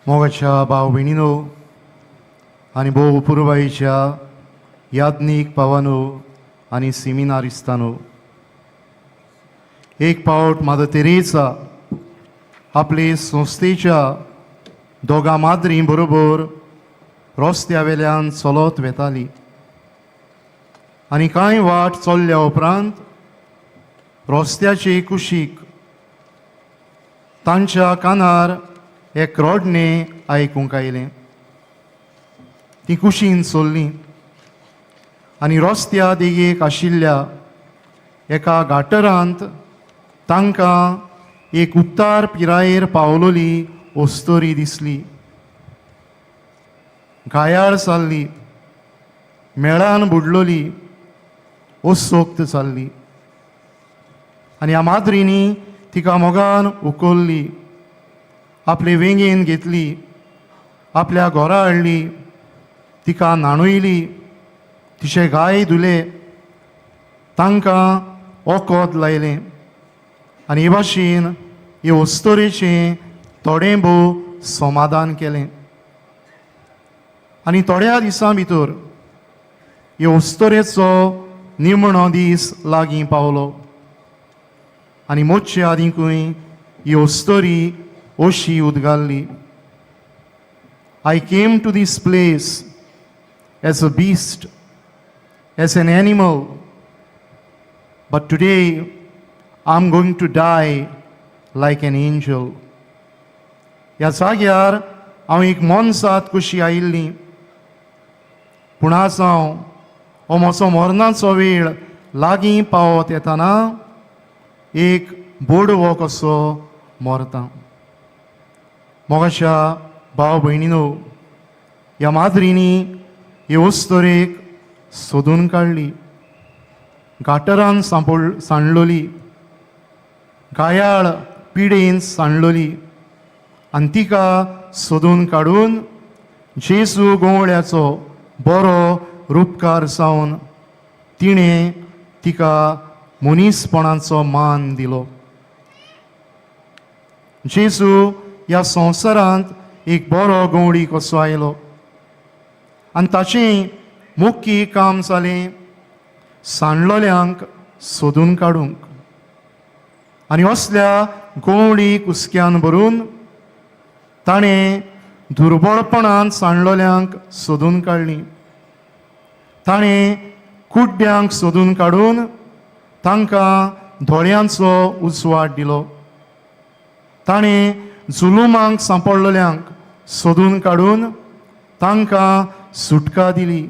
मोगाच्या भाव भयणीनो आनी भोव पुरबायेच्या याज्ञीक भावानो आनी सिमिनारिस्तानो, एक पावट मादर तेरेजा आपले संस्थेच्या दोगां माद्रीं बरोबर रस्त्या वेल्यान चलत वेताली आनी कांय वाट चल्ल्या उपरांत रस्त्याचे कुशीक तांच्या कानार एक रडणें आयकूंक आयलें. ती कुशीन सोल्ली आनी रस्त्या देगेक आशिल्ल्या एका गाटरांत तांकां एक उत्तार पिरायेर पावलोली अस्तोरी दिसली. घायाळ जाल्ली, मेळान बुडलोली, असोक्त जाल्ली आनी ह्या माद्रींनी तिका मोगान उखल्ली, आपले वेंगेन घेतली, आपल्या घरा हाडली, तिका न्हाणयली, तिचे घाय धुले, तांकां वखद लायलें आनी हे भाशेन हे अस्तोरेचें थोडें भोव समाधान केलें. आनी थोड्या दिसां भितर हे अस्तोरेचो निमणो दीस लागीं पावलो आनी मोडचे आदिकूय ही अस्तोरी अशी उद्गारली, "I came to this place as a beast, as an animal, but today I am going to die like an angel." ह्या जाग्यार हांव एक मोनजात कशी आयिल्ली, पूण आज हांव हो म्हजो मरणाचो वेळ लागीं पावत येताना एक बोडवो कसो मरता. मोगाच्या भाव भयणीनो, ह्या माद्रींनी हे अस्तोरेक सोदून काडली. गाटरान सांपड सांडलोली, घायाळ पिडेन सांडलोली आनी तिका सोदून काडून जेजू गवळ्याचो बरो रुपकार जावन तिणें तिका मनीसपणाचो मान दिलो. जेजू ह्या संवसारांत एक बरो गवळी कसो आयलो आनी ताचें मुख्य काम जालें सांडलोल्यांक सोदून काडूंक आनी असल्या गवळी कुसक्यान भरून ताणें दुर्बळपणान सांडलोल्यांक सोदून काडलीं. ताणें कुड्ड्यांक सोदून काडून तांकां दोळ्यांचो उजवाड दिलो. ताणें जुलुमांक सांपडलेल्यांक सोदून काडून तांकां सुटका दिली.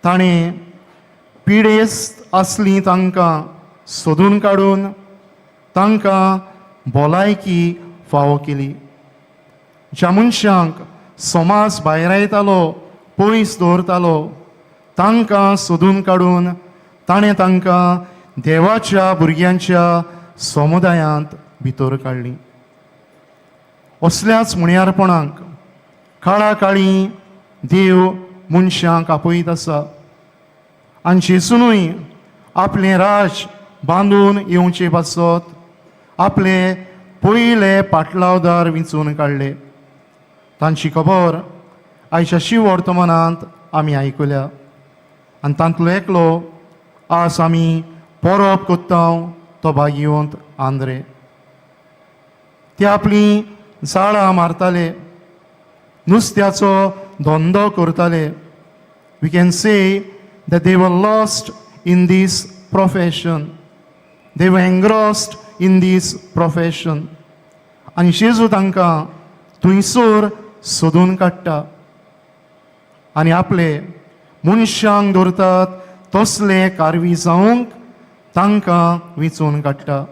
ताणें पिडेस्त आसलीं तांकां सोदून काडून तांकां भलायकी फावो केली. ज्या मनशांक समाज भायरायतालो, पयस दवरतालो, तांकां सोदून काडून ताणें तांकां देवाच्या भुरग्यांच्या समुदायांत भितर काडलीं. असल्याच मुण्यारपणाक काळा काळी देव मनशांक आपयत आसा आनी जेजूनय आपलें राज बांदून येवचे पासत आपले पयले पाटलावदार विंचून काडले. तांची खबर आयच्या शिव वर्तमानांत आमी आयकुल्या आनी तांतलो एकलो आज आमी परब कोत्ता तो भाग्यवंत आंद्रे. ते आपली जाळां मारताले, नुस्त्याचो धंदो करताले. We can say that they were lost in this profession. They were engrossed in this profession. आनी जेजू तांकां थंयसर सोदून काडटा आनी आपले मनशांक दवरतात तसले कारवी जावंक तांकां विंचून काडटा,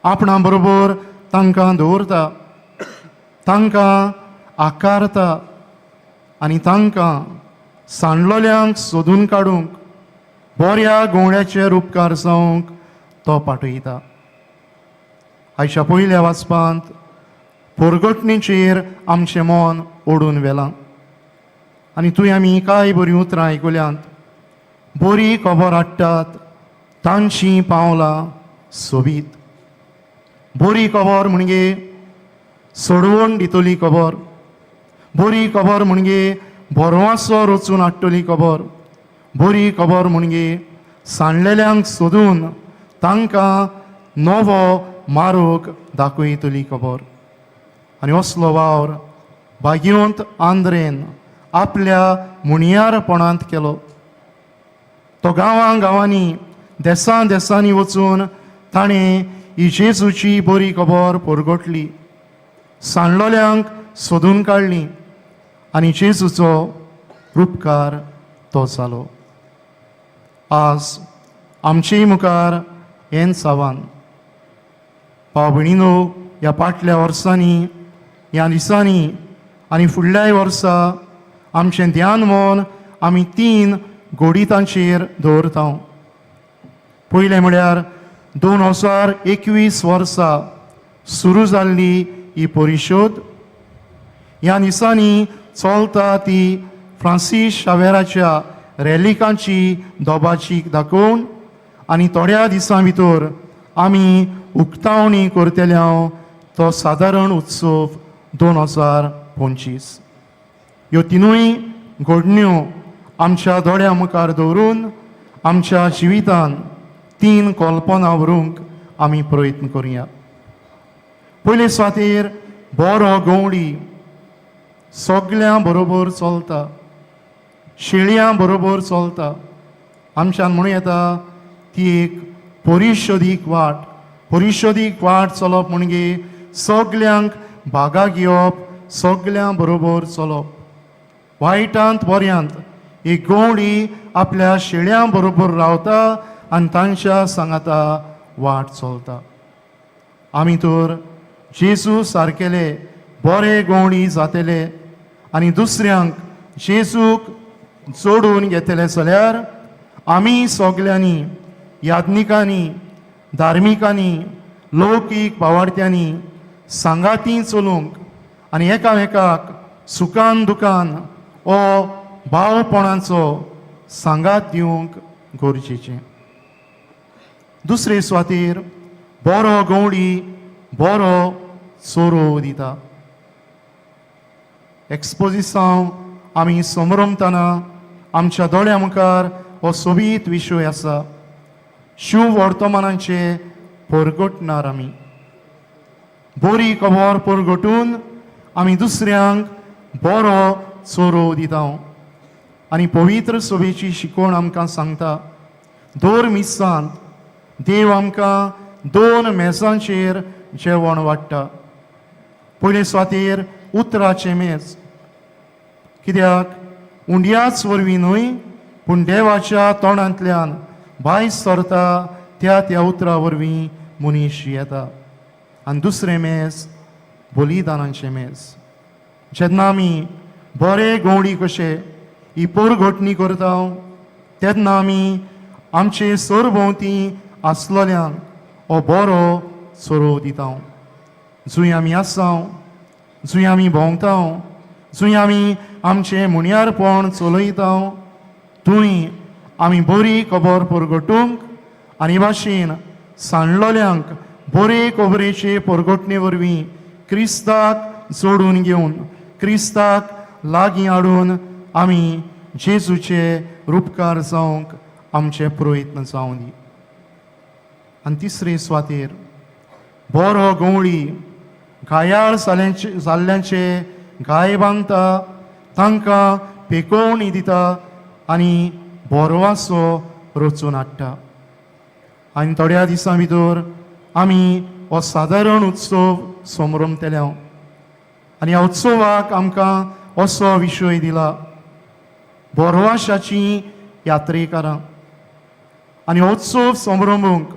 आपणा बरोबर तांकां दवरता, तांकां आकारता आनी तांकां सांडलोल्यांक सोदून काडूंक, बऱ्या गवळ्याचे रुपकार जावंक तो पाठयता. आयच्या पयल्या वाचपांत पोरगटणेचेर आमचें मन ओडून व्हेलां आनी तुवें आमी कांय बरीं उतरां आयकुल्यांत. बरी खबर हाडटात तांचीं पावलां सोबीत. बरी खबर म्हणजे सोडवण दितली खबर. बरी खबर म्हणजे बरवासो रचून हाडटली खबर. बरी खबर म्हणजे सांडलेल्यांक सोदून तांकां नवो मार्ग दाखयतली खबर. आनी असलो वावर भाग्यवंत आंद्रेन आपल्या मुणयारपणांत केलो. तो गांवां गांवांनी, देसां देसांनी वचून ताणें ही जेजूची बरी खबर परगटली, सांडलोल्यांक सोदून काडली आनी जेजूचो रुपकार तो जालो. आज आमचे मुखार हेंच आव्हान. भाव भयणीनो, ह्या फाटल्या वर्सांनी, ह्या दिसांनी आनी फुडल्याय वर्सा आमचें ध्यान मन आमी तीन गोडितांचेर दवरता. पयलें म्हळ्यार 2021 वर्सा सुरू जाल्ली ही परिशोद, ह्या दिसांनी चलता ती फ्रांसीस शावेराच्या रॅलिकांची दोबाची दाखोवन आनी थोड्या दिसां भितर आमी उक्तावणी करतले हांव तो सादारण उत्सव 2025. ह्यो तिनूय घडण्यो आमच्या दोळ्या मुखार दवरून आमच्या जिवितान तीन कल्पना व्हरूंक आमी प्रयत्न करुया. पयले सुवातेर बरो गवळी सगल्यां बरोबर चलता, शेळयां बरोबर चलता. आमच्यान म्हणूं येता ती एक परिशदीक वाट. परिशदीक वाट चलप म्हणजे सगल्यांक भागा घेवप, सगल्यां बरोबर चलप. वायटांत बऱ्यांत एक गवळी आपल्या शेळयां बरोबर रावता आनी तांच्या सांगाता वाट चलता. आमी तर जेजू सारकेले बरे गवळी जातले आनी दुसऱ्यांक जेजूक जोडून घेतले जाल्यार आमी सगल्यांनी, याज्ञिकांनी, धार्मिकांनी, लौकीक भावार्थ्यांनी सांगाती चलूंक आनी एकामेकाक सुखान दुखान हो भावपणाचो सांगात दिवंक गरजेचें. दुसरे सुवातेर बरो गवळी बरो चोरो दिता. एक्सपोजिसांव आमी समरमतना आमच्या दोळ्या मुखार हो सोबीत विशय आसा. शिव वर्तमानाचे परगटणार आमी बरी खबर परगटून आमी दुसऱ्यांक बरो चोरो दिता. आनी पवित्र सभेची शिकवण आमकां सांगता, दर मिसांत देव आमकां दोन मेजांचेर जेवण वाडटा. पयले सुवातेर उतराचें मेज, कित्याक उंड्याच वरवीं न्हय पूण देवाच्या तोंडांतल्यान भायर सरता त्या त्या उतरा वरवीं मनीस येता. आनी दुसरें मेज बलिदानाचें मेज. जेन्ना आमी बरे गवळी कशे ही पोरघटणी करता तेन्ना आमी आमचे सरभोंवती आसलोल्यांक हो बरो चरोव दिता. जंय आमी आसा, जंय आमी भोंवता, जंय आमी आमचें मुणयारपण चलयता, थंय आमी बरी खबर परगटूंक आनी भाशेन सांडलोल्यांक बरे खबरेचे परगटणे वरवीं क्रिस्ताक जोडून घेवन, क्रिस्ताक लागीं हाडून आमी जेजूचे रुपकार जावंक आमचे प्रयत्न जावं दी. आनी तिसरे सुवातेर बरो गवळी घायाळ जाल्ल्यांचे घाय बांदता, तांकां पेकोवणी दिता आनी बोरवासो रचून हाडटा. आनी थोड्या दिसां भितर आमी हो सादारण उत्सव समरमतले. आनी ह्या उत्सवाक आमकां असो विशय दिला, बोरवाशाची यात्रेकारां. आनी हो उत्सव समरंभूंक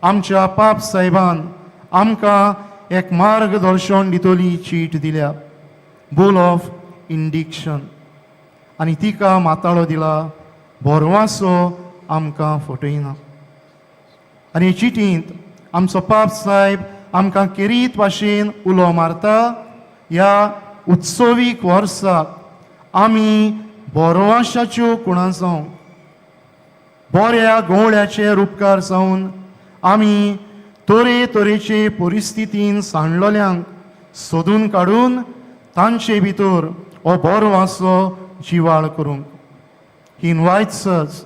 आमच्या पाप साहेबान आमकां एक मार्गदर्शन दितली चीट दिल्या, बुल ऑफ इंडिक्शन. आनी तिका माताळो दिला, बोरवासो आमकां फटयना. आनी हे चिटींत आमचो पाप साहेब आमकां केरीत भाशेन उलो मारता, ह्या उत्सवीक वर्साक आमी बोरवाशाच्यो कुणां जावंक, बऱ्या गवळ्याचे रुपकार जावन आमी तरेतरेचे परिस्थितीन सांडलोल्यांक सोदून काडून तांचे भितर हो बरो आसो जिवाळ करूंक. He invites us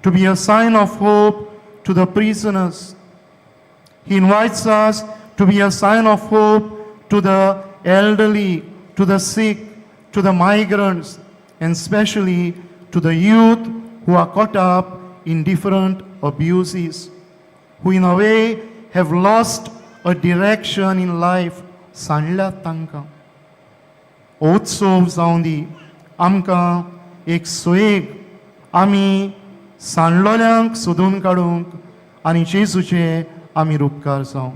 to be a sign of hope to the prisoners. He invites us to be a sign of hope to the elderly, to the sick, to the migrants, and especially to the youth who are caught up in different abuses, who in a way have lost a direction in life. सांडल्यात तांकां. हो उत्सव जावं दी आमकां एक सोयेक आमी सांडलोल्यांक सोदून काडूंक आनी जेजूचे आमी रुपकार जावं.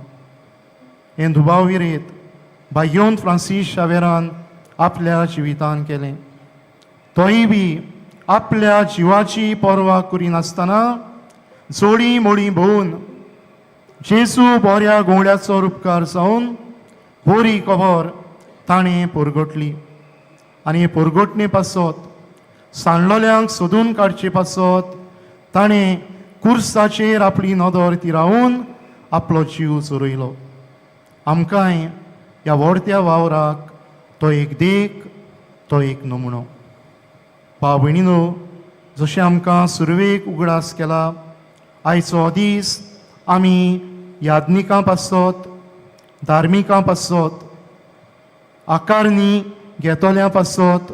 हें दुबाव विरेत भाग्योन फ्रांसीस शावेरान आपल्या जिवितान केलें. तोय बी आपल्या जिवाची पर्वा करिनासतना जोडी मोडी भोंवून जेजू बऱ्या गोंवड्याचो रुपकार जावन बरी खबर ताणें परगटली आनी परगटणे पासत, सांडलोल्यांक सोदून काडचे पासत ताणें कुर्साचेर आपली नदर तिरावून आपलो जीव चरयलो. आमकांय ह्या व्हडत्या वावराक तो एक देख, तो एक नमुनो. भाव भयणीनो, जशें आमकां सुरवेक उगडास केला, आयचो दीस आमी याज्ञिकां पासत, धार्मिकां पासत, आकारणी घेतोल्या पासत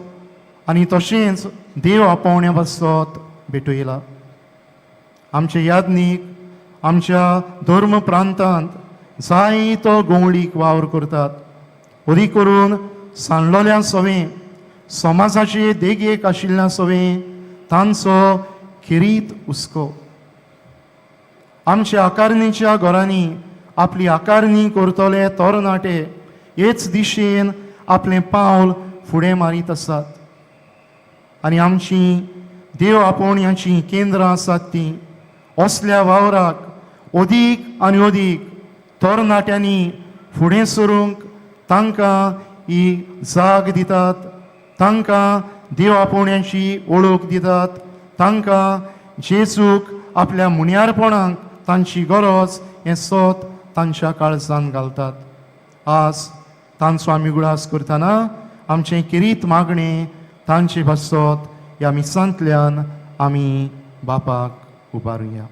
आनी तशेंच देव आपोवण्या पासत भेटयला. आमचे याज्ञीक आमच्या धर्म प्रांतांत जायतो गोंवळीक वावर करतात, अदीक करून सांडलोल्या सवें, समाजाचे देगेक आशिल्ल्या सवें तांचो खेरीत हुस्को. आमच्या आकारणीच्या घरांनी आपली आकारणी करतले तरणाटे हेच दिशेन आपलें पावल फुडें मारीत आसात आनी आमची देव आपोवण्याचीं केंद्रां आसात तीं असल्या वावराक अदीक आनी अदीक तरणाट्यांनी फुडें सरूंक तांकां ही जाग दितात, तांकां देव आपोवण्याची वळख दितात, तांकां जेजूक आपल्या मुन्यारपणाक तांची गरज हें सत तांच्या काळजान घालतात. आज तांचो आमी उगडास करतना आमचें किरीत मागणें तांचे पासत ह्या मिसांतल्यान आमी बापाक उबारुया.